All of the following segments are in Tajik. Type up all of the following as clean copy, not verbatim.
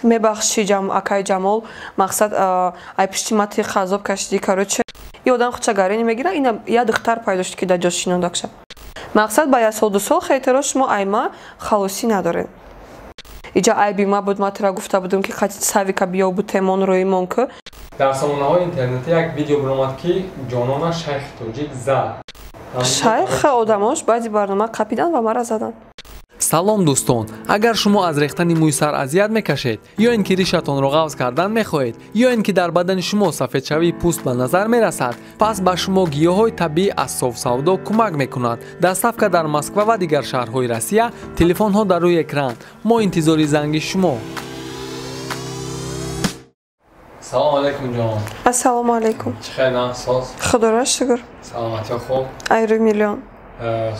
Мебахши акай Ҷамол, мақсад ай пишти ма ти азоб кашидӣ, короче. И одам худша гарини мегира, ина я духтар пайдо шуд, ки дар ҷош шинондакша. Мақсад, ба як сол, 2 сол хейтеро шумо айма халосӣ надоред. Иҷа айби ма буд, ма тира гуфта будум, ки қати савика биё бутемон рӯимон ку. Дар сомонаҳои интернетӣ як видео баромад, ки Ҷонона шайхи тоҷик зад. Шайх одамош баъди барнома қапидан ва мара заданд. Салом, дӯстон! Агар шумо аз рехтани мӯи сар азият мекашед, ё ин ки ришатонро ғафз кардан мехоҳед, ё ин ки дар бадани шумо сафедшавии пӯст ба назар мерасад, пас ба шумо гиёҳҳои табиӣ аз Софсавдо кӯмак мекунад. Доставка дар Москва ва дигар шаҳрҳои Россия. Телефонҳо дар рӯи экран. Мо интизори занги шумо. Салому алайкум, Ҷонон. Ассалому алайкум. Чӣ хел, соз? Худоро шукр. Саломатиё хуб? Айрӯи миллион.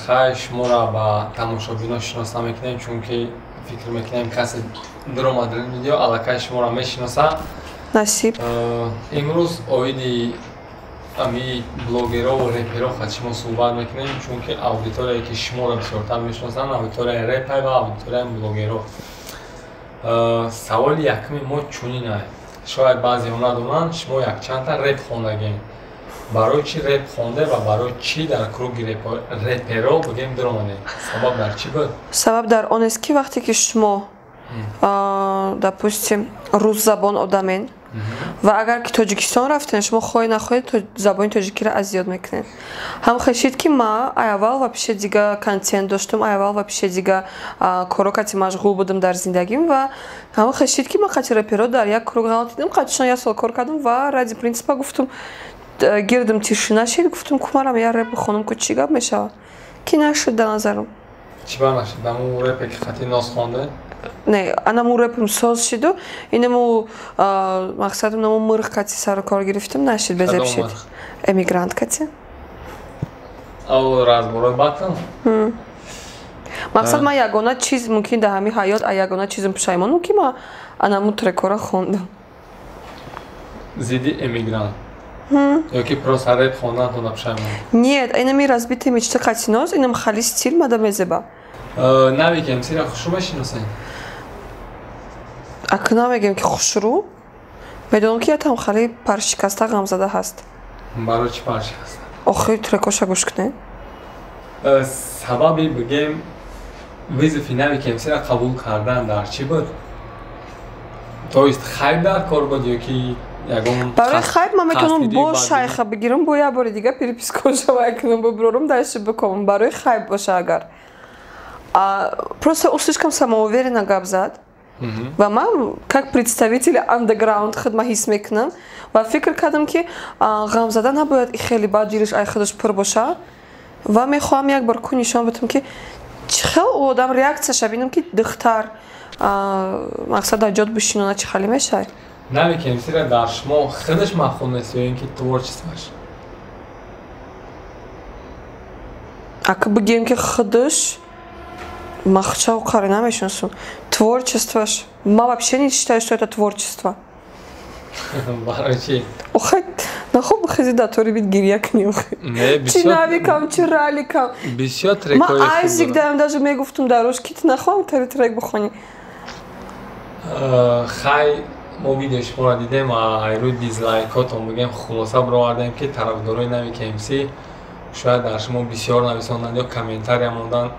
Хай, шуморо ба тамошобино шинос намекунем, чунки фикр мекунем, касе дуромад видео, аллакай шуморо мешиноса. Насиб. Имрӯз оиди ами блогерову реперо хат шумо суҳбат мекунем, чунки аудиторияе, ки шуморо бисёртар мешиносанд, аудиторияи репай ва аудиторияи блогеро. Саволи якуми мо чунин аст: шояд баъзеҳо надонанд, шумо якчандта реп хондагем. Барои чӣ реп хонде ва барои чӣ дар круги реперо бигем дуромадем? Сабаб дар чӣ буд? Сабаб дар он аст, ки вақте ки шумо, допустим, русзабон одамен ва агар ки Тоҷикистон рафтен, шумо хоҳед нахоҳед забони тоҷикиро аз ёд мекунед. Ҳам хешид, ки ма аввал вообще дига контент доштум, аввал вообще дига коро кати машғул будам дар зиндагим, ва ҳам хешид, ки ма қати реперо дар як круг ғалтидам, қатишон як сол кор кардам ва ради принципа гуфтум, гирдим тишина шид, гуфтум, кумарам я реп бихонам ку, чӣ гап мешавад, ки нашуд да назарам. Чӣ ба нашуд? Аму репе, ки қати Нос хонде? Не, анаму репм соз шиду, инаму мақсадам наму мирх кати сару кор гирифтам, нашид, безеб шид. Эмигрант кати. Ав разборои батл. Мақсад, ман ягона чиз мумкин дар ҳамин ҳаёт, а ягона чизм пушаймонам, ки ма анаму трекора хондам. Зидди эмигрант ё ки просто реп хондан пушаймон? Нет, инами разбитые мечты қати Ноз, инам хали стиль мада мезеба. Навик МСра хушрӯ мешиносед? Ака, намегем, ки хушрӯ, медонам, ки ятам хали паршикаста, ғамзада ҳаст. Барои чӣ паршикаста? Охир трекоша гӯш кунед. Сабаби, бигем, вызови Навик МСра қабул кардан дар чӣ буд? То есть хайп дар кор буд ё ки ягон? Барои хайп ман метавонам бо шайха бигирам, бо як бори дига переписка шавай кунам, бибурорам, дальше бикомам. Барои хайп боша агар, просто ӯ слишком самоуверенно гап зад ва ман как представитель андеграунд худма ҳис мекунам ва фикр кардам, ки ғамзада набояд и хеле баъд дилаш ай худаш пур боша, ва мехоҳам як бор ку нишон бидам, ки чӣ хел ӯ одам реаксияша бинам, ки духтар, мақсад, дар ҷод бишинона, чӣ хеле мешавад. Навик МСра дар шумо худаш маъқул нест ё ин ки творчестваш? Ака, бигем, ки худаш махча қари намешиносам. Творчестваш, ма вообще не считаю, что это творчество. Барои чӣ? Охай, нахоб хези датори бит гирья кунӣ. Чи Навикам, чи Раликам. Бисёр. Ма Айзик даям даже мегуфтум дар рӯз, ки ту нахоҳам тари трек бихонӣ. Хай, мо видеои шуморо дидем, рӯи дизлайкотон, бигем, хулоса баровардем, ки тарафдорои Навик МС шояд дар шумо бисёр нависонданд ё комментария монданд.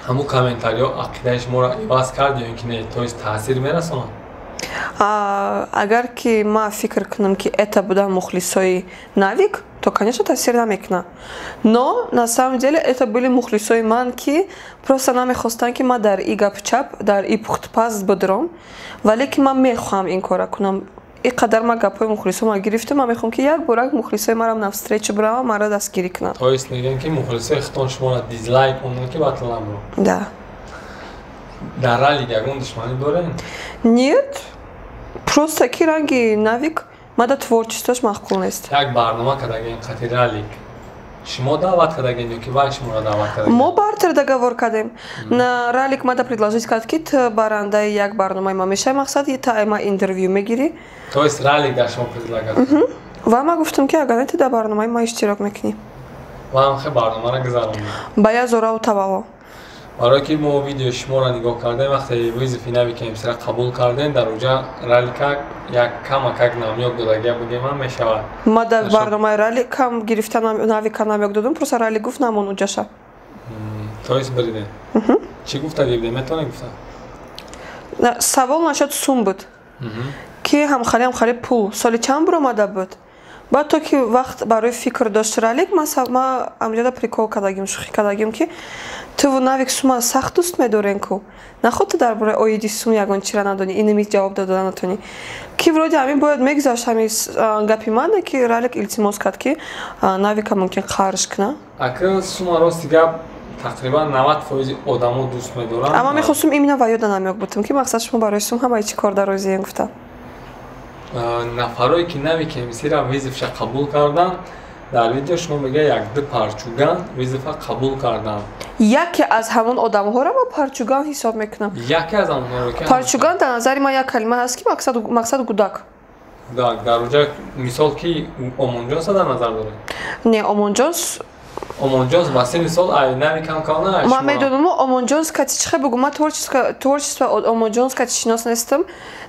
Ҳамун комментариҳо ақидаи шуморо иваз кард ё ин ки не, то есть таъсир мерасонад? Агар ки ман фикр кунам, ки это буданд мухлисои Навик, то, конечно, таъсир намекунад, но на самом деле это были мухлисои ман, ки просто намехостанд, ки ман дар и гапчап, дар и пухтпаз будуром. Вале ки ман мехоҳам ин кора кунам. И қадар ман гапҳои мухлисома гирифтам, ман мехоҳам, ки як борак мухлисои марам навстречу биравам, маро дастгирӣ кунанд. То есть мегӯям, ки мухлисои худтон шуморо дизлайк монданд, ки батл набуро? Да. Дар Ралик ягон душманӣ дорем? Нет, просто ки ранги Навик мада творчествош маъқул нест. Як барнома кардагем қати Ралик, шумо даъват кардагем ё ки вай шуморо даъват кардагем? Мо бартер договор кардем. На Ралик мада предложить кард, ки ту барандаи як барномаи ма мешавӣ, мақсад, та ма интервю мегирӣ. То есть Ралик дар шумо предлагать? Ва ман гуфтам, ки агар не, ту дар барномаи ма иштирок мекунӣ. Ва ҳам хе барномаро гузарондем. Ба я зораву тавалло. Барое ки мо видеои шуморо нигоҳ кардем, вақте вызов и Навик МСра қабул кардем, дар оҷа Ралика як камакак намёк додагия будем, ҳам мешавад. Ма дар барномаи Рали кам гирифта Навика намёк додум, просто Рали гуфт, намон уҷаша. То есть биридем. Чӣ гуфта гирдем, метавонем гуфта? Савол нашод сум буд, ки ҳамхали ҳамхали пул соли чанд буромада буд. Баъд то ки вақт барои фикр дошт Ралик, ма амҷода прикол кардагим, шӯхӣ кардагим, ки туву Навик сума сахт дӯст медорен ку, наход ту дар бораи оиди сум ягон чира надонӣ, инами ҷавоб дода натонӣ, ки вроде ҳамин бояд мегузашт ҳамин гапи ман, ки Ралик илтимос кард, ки Навика мумкин қарш куна. Ака, сума, рости гап, тақрибан 90% одамо дӯст медоранд. Аммо мехостум именно ва ёда намёк бутум, ки мақсад шумо барои сум ҳамаи чӣ кор дарозиен гуфта. Нафарое ки Навик МСра вызов ша қабул карданд, дар видео шумо мега, якду парчуган вызов а қабул карданд. Яке аз ҳамон одамҳоро ма парчуган ҳисоб мекунам. Яке аз онҳоро. Парчуган дар назари ман як калима ҳаст, ки мақсад гудак. Гудак. Дар оҷа мисол ки Омонҷонса дар назар доред? Не, Омонҷонс. Омонҷонс ба синни сол ай Навикам кална. Ман медонам, Омонҷонс кати чихе бугу, ман творчество Омонҷонс кати шинос нестам,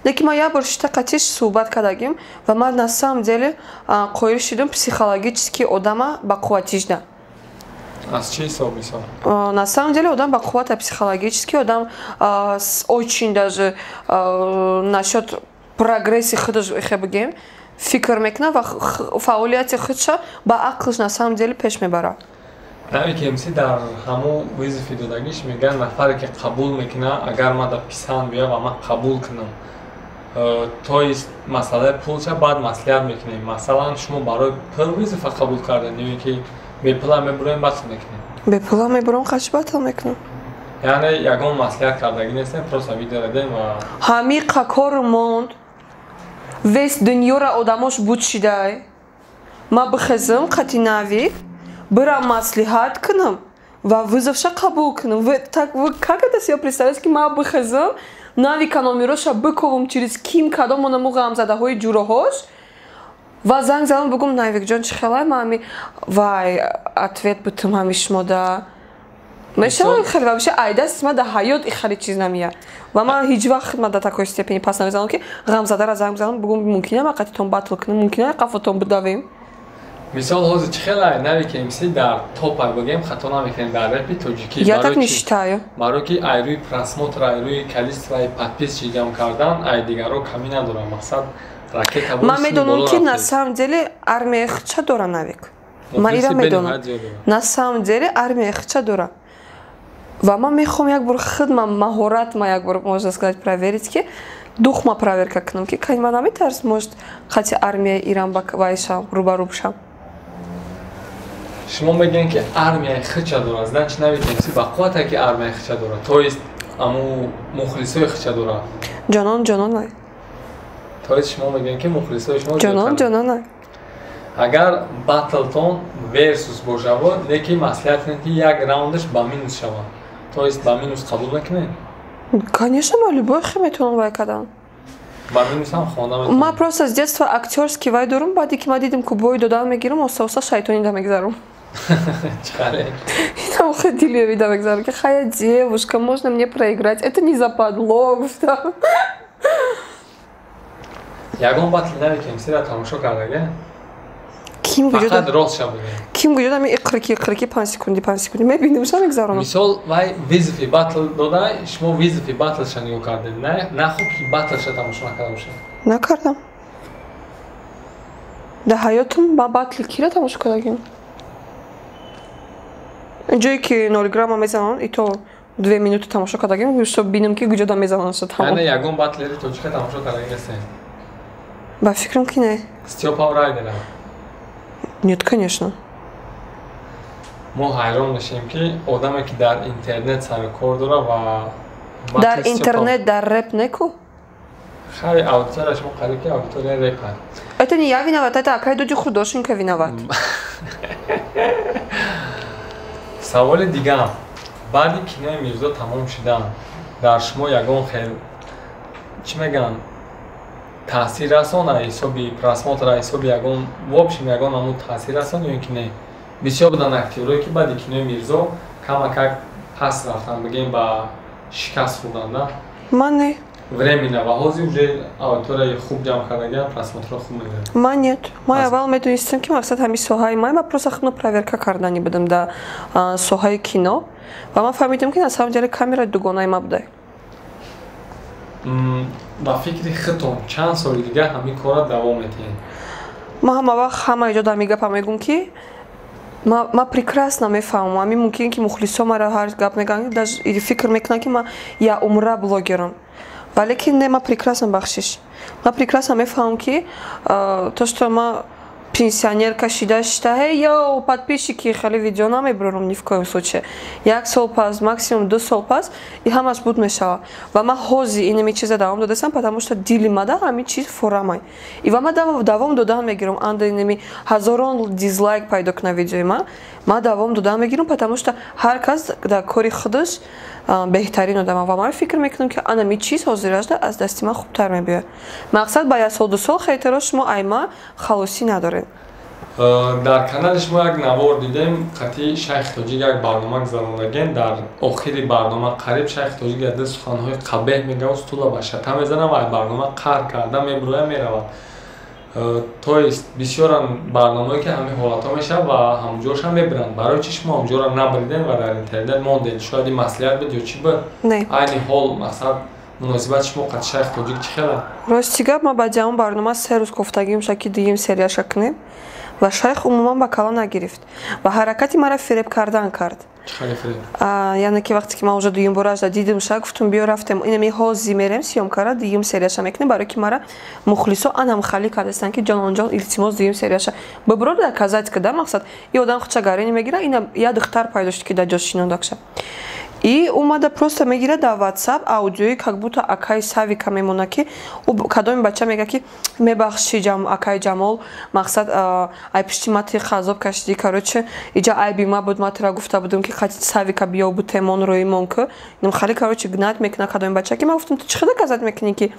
лекин ман як бор шита қатиш суҳбат кардагим ва ман на самом деле қоил шудам, психологически одама ба қувватижда. Аз чӣ ҳисоб, мисол? На самом деле одам ба қуввата психологически, одам очень даже насчет прогресси худаш ихе бигем фикр мекунад ва фаъолияти худша ба ақлш на самом деле пеш мебарад. Навик МС дар ҳамон вызов и додагиш мегӯяд, нафаре ки қабул мекунад, агар ман дар писанд биёяд ва ман қабул кунам, то есть масъалаи пулша баъд маслиҳат мекунем. Масалан, шумо барои пул вызов а қабул кардем ё ин ки бепула мебуроем, батл мекунем? Бепула мебурам, қачи батл мекунам. Яъне ягон маслиҳат кардагӣ нестем, просто видео дем ва Ҳамиқа кор монд, весь дунёра одамош буд шидай, ма бихезам, қати Навик бирам, маслиҳат кунам ва вызов ша қабул кунам. Вы так, вы как это себе представляете, ки ма бихезам, Навика номероша биковам через ким кадом онаму ғамзадаҳои ҷуроҳош ва занг задам, бугум: «Навикҷон, чӣ хелай, ма ҳами вай ответ бутум ҳами шумода мешавам?» Хеле вообще айдаст ма да ҳаёт и хеле чиз намия ва ман ҳеҷ вақт ма до такой степени пас намезанам, ки ғамзадара занг бизанам, бугум: «Мумкина ма қатитон батл кунам, мумкина қафотон бидавем?» Мисол, ҳозир чӣ хелай Навик МС дар топай, бигем, хато намекунем, дар репи тоҷикӣ? Я так не считаю. Барои ки ай рӯи просмотр, ай рӯи количество и подписчик ҷамъ кардан, ай дигарро камӣ надорам, мақсад ракета. Ман медонам, ки на самом деле армияи худша дора Навик, ман ира медонам, на самом деле армияи худша дора ва ман мехоҳам як бор худма маҳорат ма як бор, можно сказать, проверить, ки духма проверка кунам, ки кани ман наметарс, может, қати армияи Иран вайшам, рӯбарӯ бишам. Шумо мегӯем, ки армияи хича дорад, значит, Навик МС ба қуввате ки армияи хича дорад, то есть аму мухлисои хича дорад. Ҷонон ҷонон. То есть шумо мегӯем, ки мухлисои шумо. Ҷонон ҷонон. Агар батлтон версус бошавад, лекин маслиҳат кунед, ки як раундаш ба минус шавад, то есть ба минус қабул мекунед? Конечно, ма любой хе метавонам вай кардан. Ба минус ҳам хонда. Ма просто с детства актёрский вай дорум. Баъде ки ма дидим, ку бой додан мегирам, оста оста шайтонида мегзарам. Чхале? Там ходили, вида мегзарам, ки хая девушка, можно мне проиграть, это не западло, гуфтам. Ягон батли Навик МСра тамошо кардага? Ким? Фақат ростша бигӯем. Ким гуҷода ми иқрики иқрики, 5 секунди, 5 секунди мебинем, ша мегзаронам. Мисол, вай вызов и батл дода, шумо вызов и батлша нигоҳ кардем, на хуб ки батлша тамошо накарда бошед? Накардам. Дар ҳаётам ба батли кира тамошо кардагим? Ҷое ки 0 грамма мезананд, и то 2 минуты тамошо кардагим, чтоб бинам, ки куҷода мезананд. Тамом, ягон батлери тоҷика тамошо кардаги нестем? Ба фикрам, ки не. Стёпа Райдера? Нет, конечно. Мо ҳайрон мешем, ки одаме, ки дар интернет сари кор дора ва Дар интернет, дар реп неку. Хай, аудитория шумо қариб ки аудитория репа. Это не я виноват, это акай Дуди Худошенко виноват. Саволи дигар: баъди кинои Мирзо тамом шудан дар шумо ягон хел, чӣ мегӯянд, таъсир расон ҳисоби просмотр, ҳисоби ягон, в общем, ягон амуд таъсир расон ё ин ки не? Бисёр буданд актёрое, ки баъди кинои Мирзо камакак Пас рафтан, бигем, ба шикаст хӯрдан, да? Ман не. Временно, ва ҳозир уже аудиторияи хуб ҷамъ кардагиам, просмотрро хуб мегирад. Ман нет. Ман аввал медонистам, ки мақсад ҳамин соҳаи ман просто худно проверка кардани будам дар соҳаи кино ва ман фаҳмидам, ки на самом деле камера дугонаи ма будай. Ба фикри худтон, чанд соли дигар ҳамин корро давом метиҳед? Ман ҳама вақт, ҳама иҷо ҳамин гапа мегӯм, ки ма прекрасно мефаҳмам. Ҳамин мумкин, ки мухлисо мара ҳар гап мегӯянд, даже фикр мекунанд, ки ман я умра блогерам, валекин не. Ма прекрасно, бахшиш, ма прекрасно мефаҳмам, ки то что ма пенсионерка шида шида, «Эй, йоу, подписчики», хеле видео намебурам, ни в коем случае. Як сол пас, максимум 2 сол пас, и ҳамаш буд мешава. Ва ман ҳозир инами чиза давом додастам, потому что дили мада ҳамин чиз форамай и ва ман давом додан мегирам. Анда инами ҳазорон дизлайк пайдо куна видеои ма, ман давом додан мегирам, потому что ҳар кас дар кори худаш беҳтарин одама. Ва ман фикр мекунам, ки анами чиз ҳозиражда аз дасти ман хубтар мебиёяд. Мақсад, ба як сол, 2 сол хейтеро шумо айма халосӣ надоред. Дар канали шумо як навор дидем, қатъи Шайхи Тоҷик як барнома гузарондаген. Дар охири барнома қариб Шайхи Тоҷик яде суханҳои қабеҳ мегӯяд, стула ба шата мезанад ва барнома қаҳр карда мебурояд, меравад. То есть бисёран барномаое, ки ҳамин ҳолатҳо мешавад ва ҳамҷошам мебиранд. Барои чӣ шумо ҳамҷоро набридем ва дар интернет мондед? Шояд ин маслиҳат буд ё чӣ буд? Айни ҳол, мақсад, муносибати шумо қати Шайх Тоҷик чӣ хела? Рости гап, ман баъди ҳамон барнома 3 рӯз кофтагим ша, ки дуюм серияша кунем, ва шайх умуман ба кала нагирифт ва ҳаракати маро фиреб кардан кард. Яъне ки вақте ки ман уже дуюм бора дидим ша, гуфтум: «Биё, рафтем, инами ҳози мерем, съёмкара дуюм серияша мекунем», барое ки мара мухлисо анам хали кардастанд, ки «Ҷононҷон, илтимос, дуюм серияша бибро, доказать када». Мақсад, и одам худша гарини мегира, ина я духтар пайдо шуд, ки дар ҷош шинондакша. И омада, просто мегирад дар Ватсап аудиои, как будто акаи Савика мемона, ки кадоми бача мега, ки «Мебахши, акаи Ҷамол, мақсад, ай пишти ма ти азоб кашидӣ, короче, иҷа айби ма буд, ма тира гуфта будам, ки қати Савика биё, бутемон роимон ку хали». Короче, гнать мекуна кадоми бача, ки ман гуфтам: «Ту чӣ хел доказать мекунӣ, ки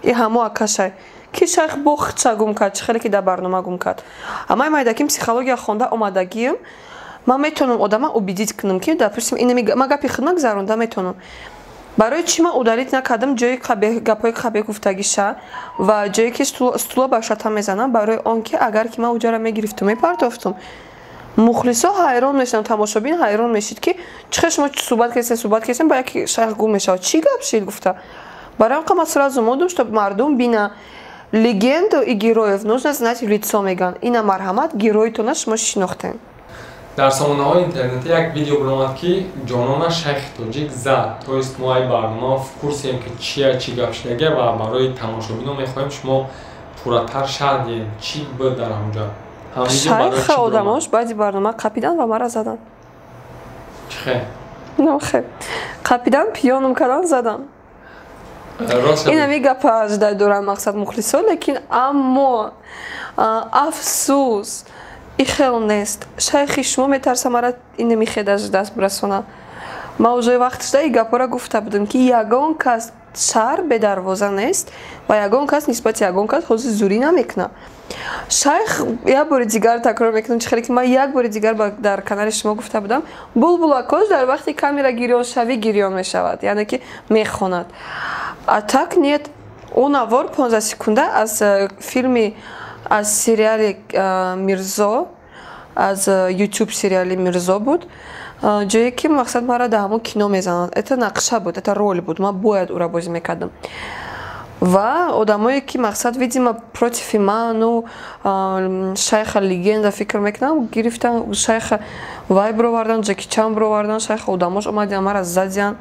и ҳамо акашай?» Ки шайх бо худша гум кард, чӣ хеле ки дар барнома гум кард. Амай майдаким психология хонда омадагиам, ман метавонам одама убедить кунам, ки, допустим, инами ма гапи худма гузаронда метавонам. Барои чӣ ман удалить накардам ҷои гапҳои қабеҳ гуфтагиша ва ҷое ки стула ба шата мезанам? Барои он ки агар ки ман уҷара мегирифту мепартофтум, мухлисо ҳайрон мешаванд, тамошобин ҳайрон мешид, ки чӣ хел шумо суҳбат кардем, суҳбат кардем, ба яке шайх гум мешавад, чӣ гап шид гуфта. Барои он ман сразу мондум, чтоб мардум бина. «Легенду и героев нужно знать в лицо», меган. Ина, марҳамат, героитона шумо шинохтем. Дар сомонаҳои интернетӣ як видео баромад, ки Ҷонона Шайхи Тоҷик зад. То есть мо ай барнома в курсием, ки чия, чӣ гап шудагия, ва барои тамошобино мехоҳем, шумо пурратар шарҳ диҳем, чӣ буд дар ҳамҷа. Шайха одамош баъди барнома қапидан ва мара задан. Чӣ хел? Хе, қапидан, пиёнум кардан, задан. Инами гапа аждай дорам, мақсад, мухлисо, лекин аммо афсӯс, и хел нест. Шайхи шумо метарса мара инами хедаш даст бирасона. Ман уже вақт шуда и гапҳоро гуфта будам, ки ягон кас шаҳр бедарвоза нест ва ягон кас нисбати ягон кас ҳозир зурӣ намекунад. Шайх, як бори дигар такрор мекунам, чӣ хеле ки ман як бори дигар дар канали шумо гуфта будам, булбулакош дар вақти камера гирёншавӣ гирён мешавад, яъне ки мехонад. А так нет. Ӯ навор 15 секунда аз филми, аз сериали «Мирзо», аз Ютуб сериали «Мирзо» буд, ҷое ки, мақсад, мара дар ҳамон кино мезананд. Это нақша буд, это роль буд, ман бояд ӯра бозӣ мекардам. Ва одамое ки, мақсад, видимо, против ману шайха легенда фикр мекунам, гирифтан, шайха вай бировардан, Ҷеки Чан бировардан, шайха одамош омадиан, мара задиан.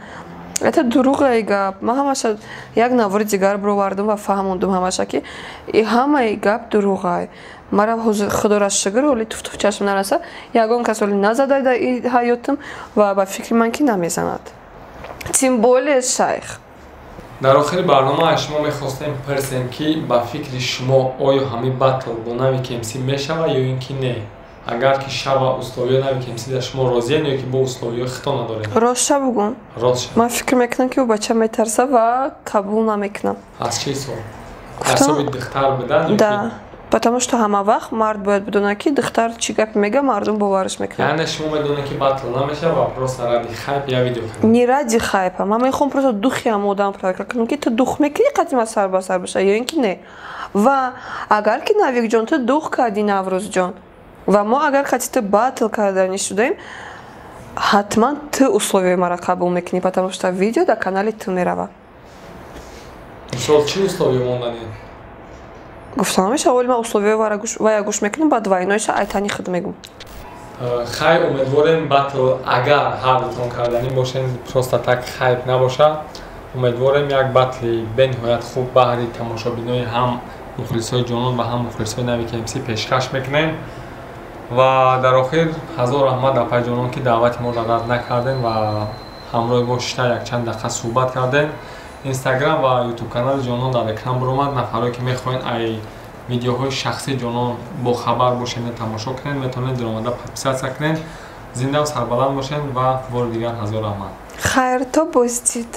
Это дурӯғаи гап. Ман ҳамаша як навори дигар бировардам ва фаҳмондум ҳамаша, ки и ҳамаи гап дурӯғай. Мара худора шукр, оли туфтуф чашм нараса, ягон кас оли назадай дар ҳаётам ва ба фикри ман ки намезанад, тем более шайх. Дар охири барнома аз шумо мехостем пурсем, ки ба фикри шумо, оё ҳамин батл бо Нави КМС мешавад ё ин ки не? Агар ки шава, условиё Нави КМС дар шумо розиян ё ки бо условиёи хито надоред? Ростша бугум? Рост. Ман фикр мекунам, ки ӯ бача метарса ва қабул намекунам. Аз чӣ ҳисоб? Ҳисоби духтар будан? Да. Потому что ҳама вақт мард бояд бидонад, ки духтар чӣ гап мега, мардум бовараш мекунад. Яъне шумо медонед, ки батл намешава ва просто ради хайп я видео кардед? Не ради хайпа. Ман мехоҳам просто духи ҳама одам проверка кунам, ки ту дух мекунӣ, қати ма сар ба сар боша ё ин ки не. Ва агар ки, Навикҷон, ту дух кардӣ, Наврӯзҷон, ва мо агар қати ту батл карданӣ шудаем, ҳатман ту условияи маро қабул мекунӣ, потому что видео дар канали ту мерава. Мисол, чӣ условия монданӣ? Гуфта намешава. Оли ман условияи вая гӯш мекунам, баъд вайноиша айтани худ мегум. Хай, умедворем, батл агар ҳардутон карданӣ бошен, просто так хайп набоша. Умедворем, як батли бениҳоят хуб баҳри тамошобинои, ҳам мухлисои Ҷонон ва ҳам мухлисои Нави КМС пешкаш мекунем. Ва дар охир, ҳазор раҳмат, апаи Ҷонон, ки даъвати моро рад накардем ва ҳамроҳи мо шита якчанд дақиқа суҳбат кардем. Инстаграм ва Ютуб канали Ҷонон дар экран биромад. Нафарое ки мехоҳед ай видеоҳои шахсии Ҷонон бохабар бошед, тамошо кунед, метавонед диромада подписаться кунед. Зиндаву сарбаланд бошед ва бори дигар ҳазор раҳмат. Хайр, то боздид.